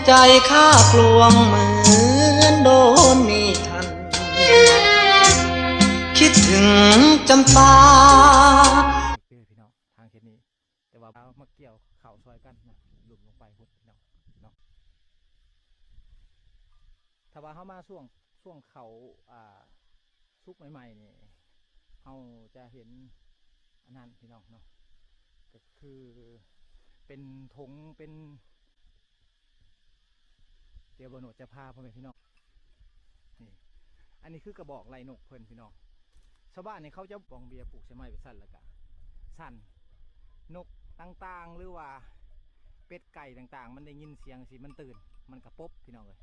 ໃຈຂ້າກລວງເໝືອນໂດນມີດຫັ້ນ ຄິດເຖິງຈຳປາ ເດີພີ່ນ້ອງ ທາງເຂດນີ້ ແຕ່ວ່າເຮົາມາກ່ຽວເຂົ້າຊ່ອຍກັນນະ ຫຼຸມລົງໄປພຸ້ນພີ່ນ້ອງເນາະ. ຖ້າວ່າເຮົາມາຊ່ວງ ຊ່ວງເຂົ້າ ອ່າ ສຸກໃໝ່ໆນີ້ ເຮົາຈະເຫັນອັນນັ້ນພີ່ນ້ອງເນາະ ກໍຄືເປັນຖົງ ເປັນ ດຽວບ່າວໂນດຈະພາພໍ່ແມ່ພີ່ນ້ອງ ນີ້ ອັນນີ້ຄືກະບອກໄລ່ນົກເພິ່ນພີ່ນ້ອງ. ຊາວບ້ານນີ້ເຂົາຈະບອງເບ້ຍປູກໃສ່ໄມ້ໄປຊັ້ນ ແລ້ວກະສັ່ນ ນົກຕ່າງໆ ຫຼືວ່າເປັດໄກ່ຕ່າງໆ ມັນໄດ້ຍິນສຽງຈັ່ງຊີ້ ມັນຕື່ນ ມັນກະປົບພີ່ນ້ອງເອີຍ.